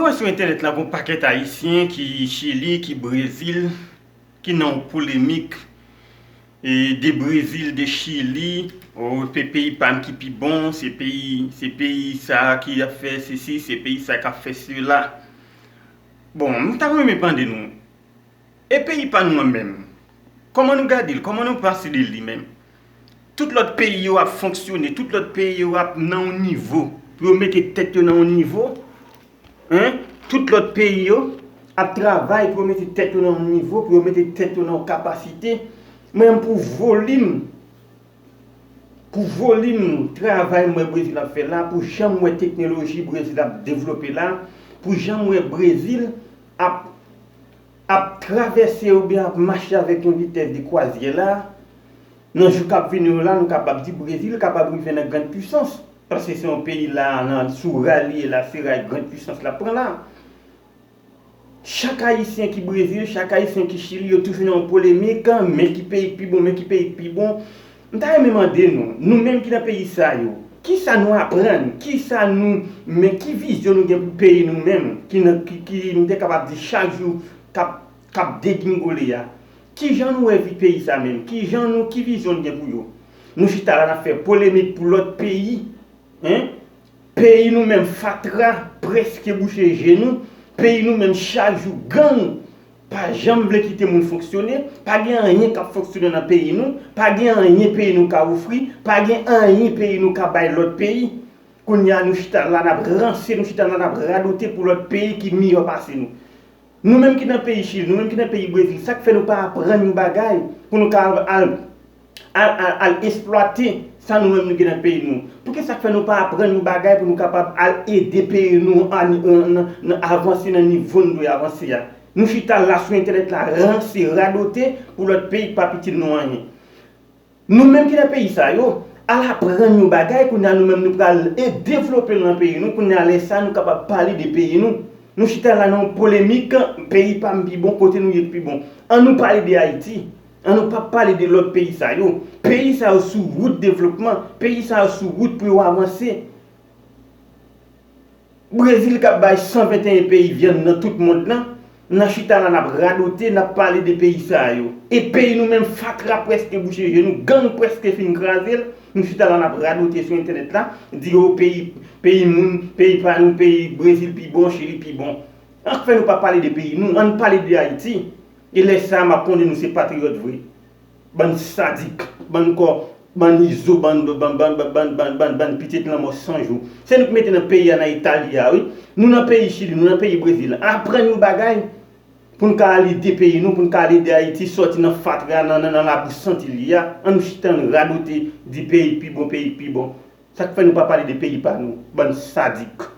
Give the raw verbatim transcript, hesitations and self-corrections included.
Mwen sou entènèt la, gon pakèt Ayisyen ki Chili, ki Brezil, ki nan yon polemik, e, de Brezil, de Chili, o, se peyi pa m ki pi bon, se peyi, se peyi sa ki ap fè sesi, se peyi sa k ap fè sela. Bon, m ta renmen mande nou, e peyi pa nou an menm, kòman nou gade l? Kòman nou panse de li menm? Tout lòt peyi yo ap fonksyone, tout lòt peyi yo ap nan yon nivo, pou yo mete tèt yo nan yon nivo, en, tout lòt peyi yo ap travay pou yo mete tèt yo nan yon nivo, pou yo mete tèt yo nan yon kapasite. Mwen menm, pou volim, pou volim travay m wè Brezil ap fè la, pou jan m wè teknoloji Brezil ap devlope la, pou jan m wè Brezil ap, ap travèse oubyen ap mache avèk yon vitès de kwazyè la, nan jou k ap vini yo la, nou kapab di Brezil kapab rive nan grann pwisans. Paske se yon peyi la, nan, sou ray li ye la, se ray grann pwisans l ap pran la. Chak Ayisyen ki Brezil, chak Ayisyen ki Chili, yo toujou nan yon polemik, men ki peyi k pi bon, men ki peyi k pi bon. M ta renmen mande nou, nou menm ki nan peyi sa yo, kisa nou aprann, kisa nou, men ki vizyon nou gen pou peyi nou menm, ki nan, ki, ki, nou te kapab di chak jou k ap, k ap degingole a? Kijan nou wè vi peyi sa menm? Kijan nou, ki vizyon nou gen pou yo? Nou chita la, n ap fè polemik pou lòt peyi, en? Peyi nou menm fatra, prèske bouche je nou. Peyi nou menm chak jou gang pa janm vle kite moun fonksyone. Pa gen anyen k ap fonksyone nan peyi nou. Pa gen anyen peyi nou ka ofri. Pa gen anyen peyi nou ka bay lòt peyi. Kounye a, nou chita la, n ap ranse, nou chita la, n ap radote pou lòt peyi ki miyò pase nou. Nou menm ki nan peyi Chili, nou menm ki nan peyi Brezil, sa k fè nou pa aprann yon bagay pou nou ka al, al, al, al, al eksplwate sa nou menm nou gen nan peyi nou? Poukisa k fè nou pa aprann yon bagay pou nou kapab al ede peyi nou an, an, an, avanse nan nivo n dwe avanse a? Nou chita la sou entènèt la, ranse, radote pou lòt peyi k pa itil nou anyen. Nou menm ki nan peyi sa yo, al aprann yon bagay, kounye a nou menm nou pral e devlope l nan peyi nou, kounye a lè sa nou kapab pale de peyi nou. Nou chita la nan yon polemik, peyi pa m pi bon, kote nou ye k pi bon. An nou pale de Ayiti, an nou pa pale de lòt peyi sa yo. Peyi sa yo sou wout devlopman, peyi sa yo sou wout pou yo avanse. Brezil k ap bay san venteyen peyi vyann nan tout mond lan, n a chita la n ap radote, n ap pale de peyi sa yo. E peyi nou menm fatra prèske bouche je nou, gang prèske fin kraze l, nou chita la n ap radote sou entènèt la, di yo peyi, peyi moun, peyi pa nou, peyi Brezil pi bon, Chili pi bon. An k fè nou pa pale de peyi nou, ann pale de Ayiti. E lè sa a m ap konnen nou se patriyòt vre. Bann sadik, bann kò, bann izo, bann, bann pitit lanmò san jou. Se nou ki mete nan peyi a nan eta li a, wi. Nou nan peyi Chili, nou nan peyi Brezil. Aprann yon bagay pou n ka al ede peyi nou, pou n ka al ede Ayiti sòti nan fatra, nan, nan, nan labou santi li a. An nou chita n radote, di peyi pi bon, peyi pi bon. Sa k fè nou pa pale de peyi pa nou, bann sadik.